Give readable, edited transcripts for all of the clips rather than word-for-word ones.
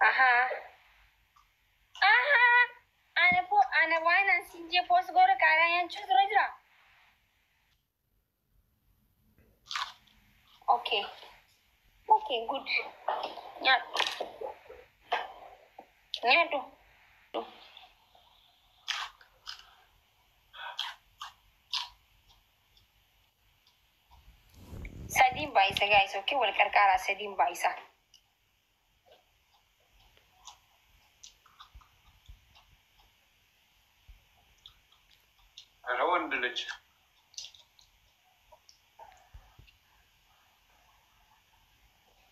Ahaa. Ahaa. Ana po ana waan an siin jee post goora qaaraa nyaachuu dura jira. Okay. Okay, good. Nyaadhu. Nyaadhu. Sadiin baay'isa guys, okay? Wal qarqaaraa sadiin baay'isa. ኧረ ወንድ ልጅ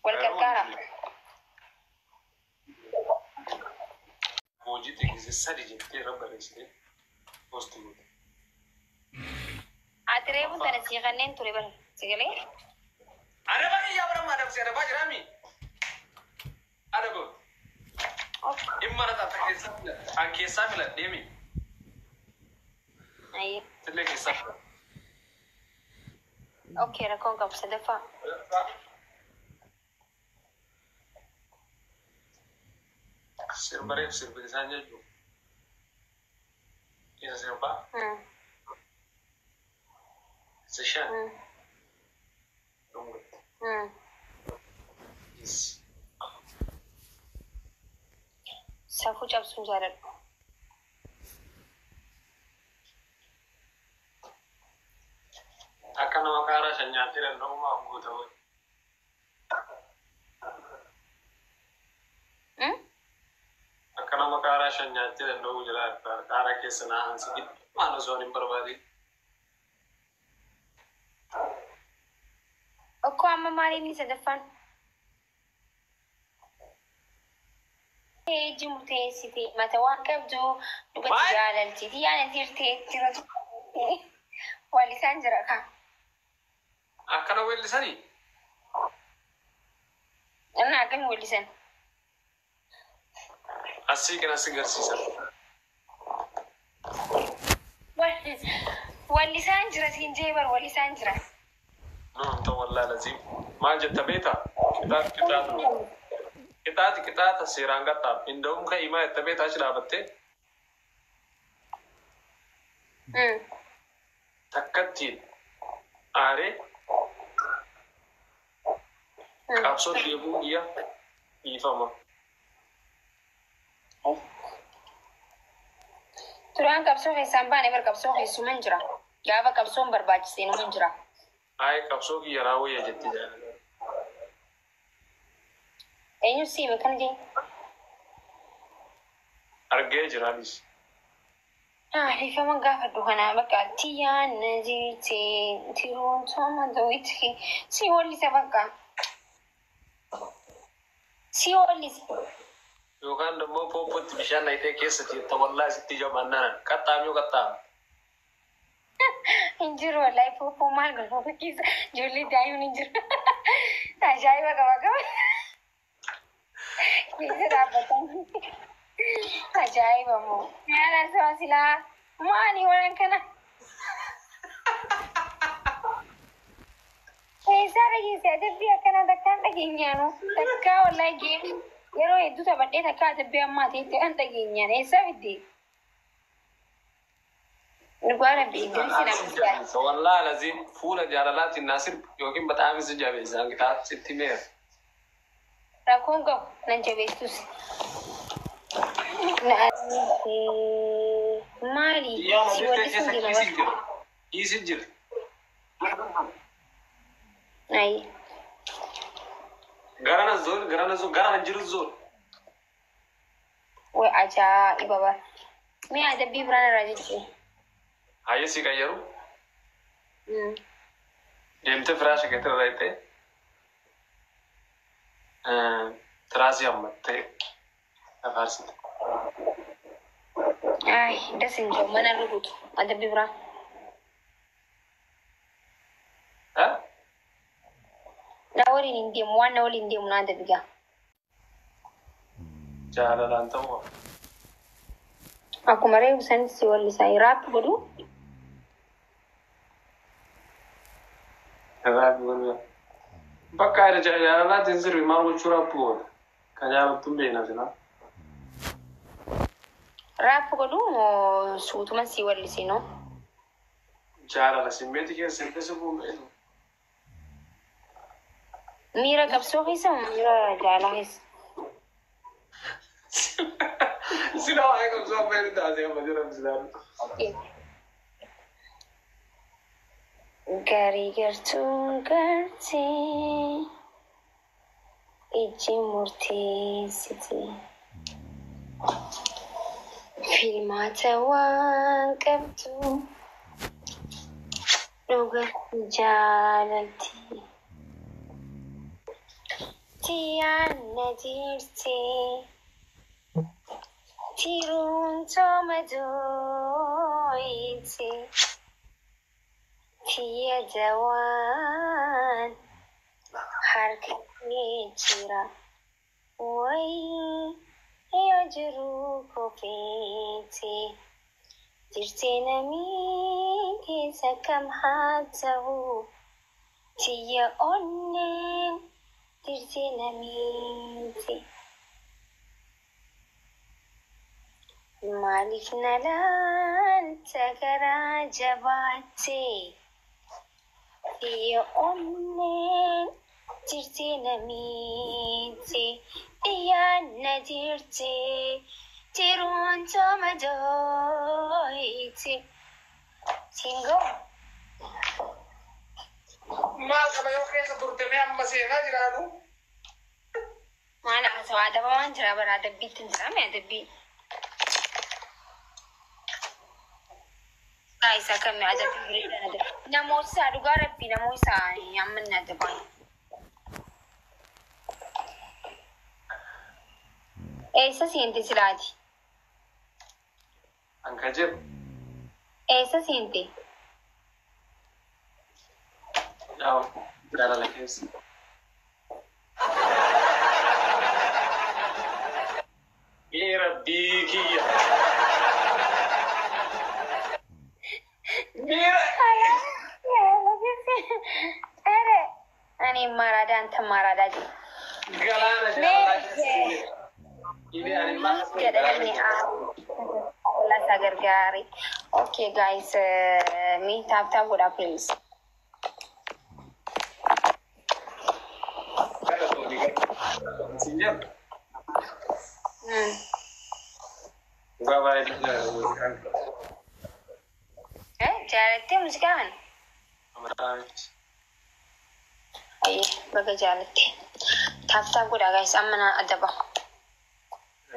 Wal ኧረ ወንድ qarqaaraa. ልጅ Hojiitti ጊዜ sadi jettee irra barreessitee post goote. Ati reefu tana sii kanneen ture bara. Sigalee? Adaba kiyyaa bara madabsi adabaa jiraami. Adaba. Dhimma na taata keessaa filadhe. An keessaa filadheemi. Ayyee. Sillee keessaa filadhe. Okay, rakkoon qabu sadaffaa. Sirba reef sirbi isaan jechuun. Isa sirbaa. Isa shan. Dhungatte. Yes. Safuu cabsuun jaaladhu. Akka nama qaaraa shan nyaattee danda'umaaf goota wayi. Akka nama qaaraa shan nyaattee danda'uu jira qaaraa keessa naa hansi giddumaan osoo hin barbaadin. Okkoo amma maali inni sadaffaan? Ejji murteessite mata waan qabdu dhugatti Maal? Jaalalti yaana jirtee jira wallisaan jira ka. Akkana weellisanii? Inni akkami wallisan? Asii kan asi garsiisan. Wallisaan jira siin jee bar wallisaan jira. No, hin ta'u wallaahi laziim. Maal jetta beektaa? Qixaati qixaatu. Qixaati qixaata seeraan qaxxaam. Inda'uun kan himaa jetta beektaa achi dhaabattee takkattiin aaree qabsoo deebuu guyya dhiifama. Turaan qabsoo keessaan baane bar qabsoo keessuman jira. Gaafa qabsoon barbaachisee numan jira. Ayi qabsoo kiyya raawwayya jetti jaalala. Eenyu siime kan jee? Argee jira anis. Dhiifama gaafadhu kana bakka tiyyaan na jirte tiruun tooma do'itti si wallisa bakka. Si wallisa. Yookaan immoo poopootti bishaan naqxee keessa jirta wallaahi sitti jabaannaan qaxxaamuu qaxxaama. Hin jiru wallahi poopoo maal godhu keessa ijoollee daa'imni hin jiru. Ajaa'iba qaba qaba. Keessa dhaabbatan. Ajaa'iba moo. Maal haasawaa silaa maali waan kana? Keessaa dhageesse adabbii akkanaa takkaan dhageenyaanu takkaa wallahi geemii yeroo hedduu taphadhee takkaa adabbii ammaa ta'etti kan dhageenyaan eessaa fidde? Dhugaa rabbi Idris na Wallaahi laziim fuula jaalalaatiin naasir yookiin baxaami si jabeessaan qixaata sitti meera. Rakkoon qabu nan jabeessus. Maali? Xiyyaana Si jirtee wallisuun keessa jira kiisi bara. jira. Kiisi jira. Ayi. Garana zoon garana zoon garana jiru zoon. Way ajaa'iba bara. Mee adabbii biraan irraa jechuun. Hayyee si qayyaru deemtee firaasha keetti irra dhaqxee tiraasii hammattee afaarsite. Ay, das hin jiru mana rukutu adabbii biraa. Na waliin hin deemu waan na waliin deemu na adabbi gaa. Jaalalaan ta'uu qaba. Akkuma reefu sanis si wallisaa raappi godhu. Raappi godhu. Bakka jaalalaatiin sirbi maal gochuu raappi goota? Ka jaalattu hin beekna silaa. Rap godhuu moo suutuma sii wallisinoo? Jaalala simmeeti keessa seentee sirbuu hin beektu. Miira qabsoo keessa moo miira jaalaa keessa? Silaa waa'ee qabsoo amma inni taasee amma jedhamu silaa. Okay. Garii gartuun gartee ijji murteessite. Filmaata waan qabdu dhugatti jaalalti. Tiyyaan na jirti tiruun tooma dooyti. Tiyya dawaan harka kee jira. Wayii yoo jiruu kofeete. Jirtee namii keessa kam haa ta'u. Tiyya onneen jirtee namiiti. Maaliif na laalta garaa jabaattee? Tiyya onneen jirtee namiiti. Tiyyaan na jirtee tiruun tooma dooyti. Singoo. Maal qaba yoo keessa turte mee amma seenaa jiraanu? Maal haasawaa adabamaan jira bara adabbiitti hin jira mee adabbii. Guys, akkami adabbii bareedaan adabbii. Namoota isaa dhugaa rabbii namoota isaa amma inni adabaan. Eessa seente silaati? An ka jedhu Eessa seente? Yaa jaalala keessa. Mee rabbii kiyya. Miira. Ere ani maradaa anta maradaa jedhe. Galaana jaalalaa keessa. Inni ani maal Jedha namni Allah gargaare. Okay guys, mee tap tap godhaa please. Siin jedhu. Dhugaa baay'ee jaalladha muuziqaan. Eh, jaalattee muuziqaa kana? Amataa miti. Ayyee, baga jaalatte. Tap tap godhaa guys, amma na adaba.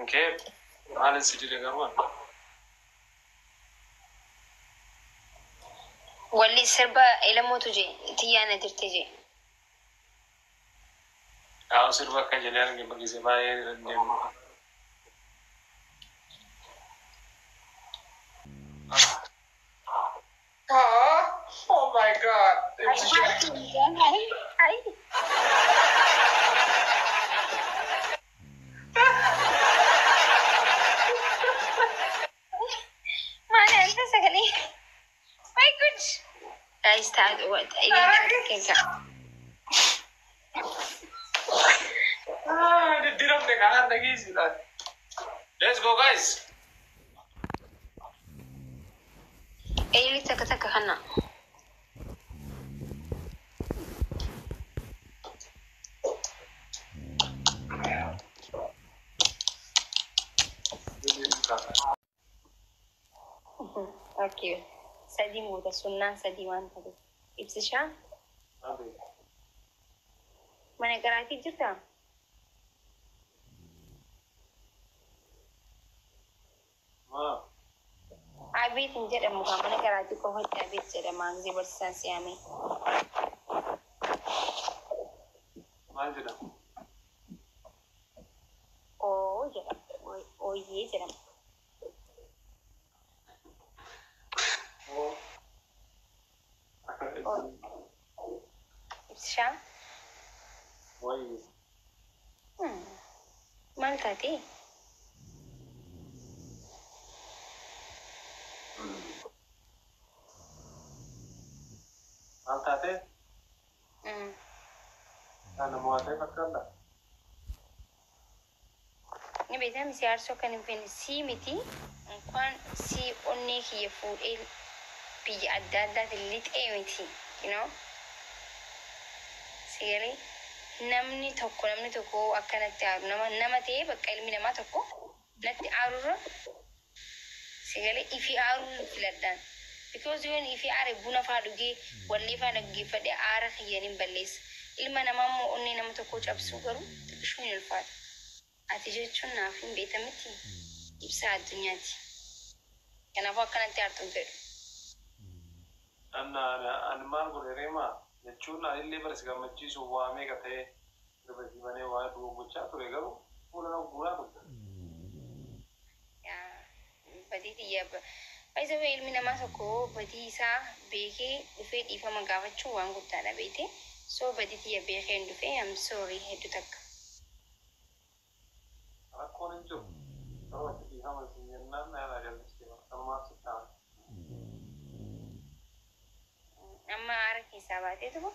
Nkee maalin si dide garuu? Walli sirba elamootu je tiyyaa na jirte je. Yaa sirba akka jedhee arge bagise baay'ee deemu. Ah, oh my God. Ay, ay. Maali anta sagalee? My good. Guys, taat keessa. Ah, diddiramne kanaan dhageessidha. Let's go, guys. Eeyilii takka takka kana. Okay. Sadii moota sunnaan sadii waan ta'eef. Ibsishaa mana garaatii jirtaa? Maa. Abeet hin jedhamu kan mana garaatii qofatti abeet jedhama gisee barsiisaan si'ame. Maal jedhama? Oo jedhama. Ooyyee jedhama. Oo. Ibsishaa Wayii. Maal taatee? Maal taatee? Nama waa ta'e fakkaata. Ni beektaa si aarsuu akka hin feene sii miti inkwaan si onnee kiyya fuudhee biyya adda addaatiin lixee miti. You know? Si galee namni tokko akkanatti aaru nama ta'ee bakka ilmi namaa tokko natti aarurra si galee ifi aaruu filadhaan. Because yoon ifi aare buna faa dhugee wallee faa dhaggeeffadhe aara kiyyaan hin balleessa. Ilma namaa immoo onnee nama tokko cabsuu garuu xiqqishuu hin ulfaata. Ati jechuun naaf hin beekamiti ibsaa addunyaati. Kanaafuu akkanatti aartu hin fedhu. An maal godhe reemaa jechuun anillee bara si gammachiisu waa meeqa ta'ee sirba si banee waa hedduu gochaa ture garuu fuula nama guuraa turte. Yaa, badii xiyya baay'ee ilmi namaa tokko badii isaa beekee dhufee dhiifama gaafachuu waan guddaadha beekte. So badii xiyya beekee hin dhufee, I'm sorry hedduu takka. Rakkoon hin jiru. Garuu ati dhiifama si jennaan na yaada jallisee kanumaaf si ta'a. Amma aara keessaa baatee tuba.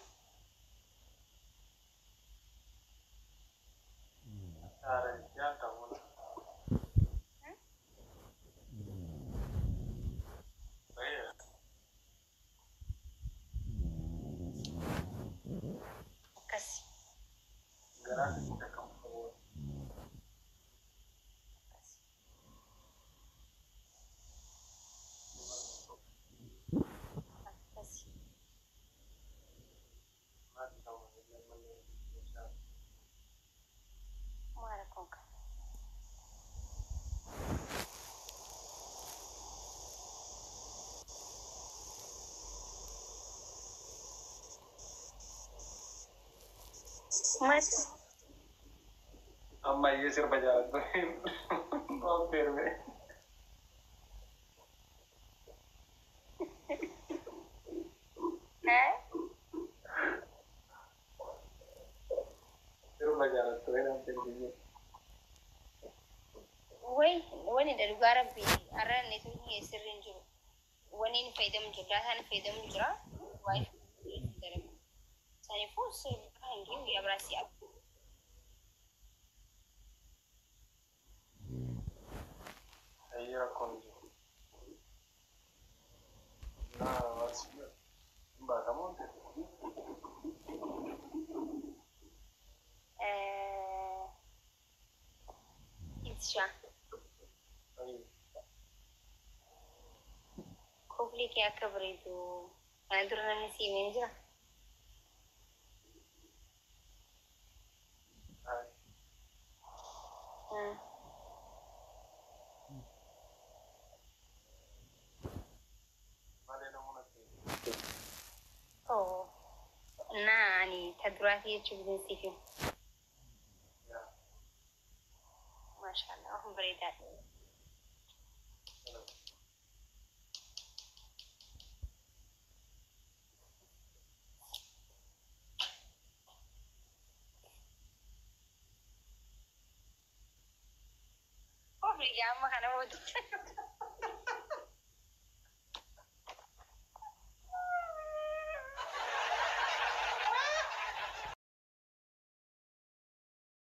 Haara jettee adda booda. Baay'ee. Akkas. Garaa sitti akkam qabu. Akkas. Akkas. Maal ta'u malee. Maal rakkoon qaba? Maal? Ammayyee sirba jaalattu. Affeerme. Eh? Sirba jaalattu affeerme. Way wani da dhugaa rabbi har'a networkiin sirri hin jiru. Wanni inni fayyadamu jiru daataan fayyadamu jira. Wifi dalagu. Saniifuu sirba hin jiru guyyaa biraa si argu. Ayyee, rakkoon hin jiru. Naa hin baatamu. Ibshaa. Ayyee. Kofli kee akka bareedu kana dura namni si himee ni jira? Ayi. Malee namoonni ati. Oh. Naa ani ta duraatii jechuuf siif himu. Yaa. Maashaallah, waan bareedaadha. Kofli kee amma kana booda.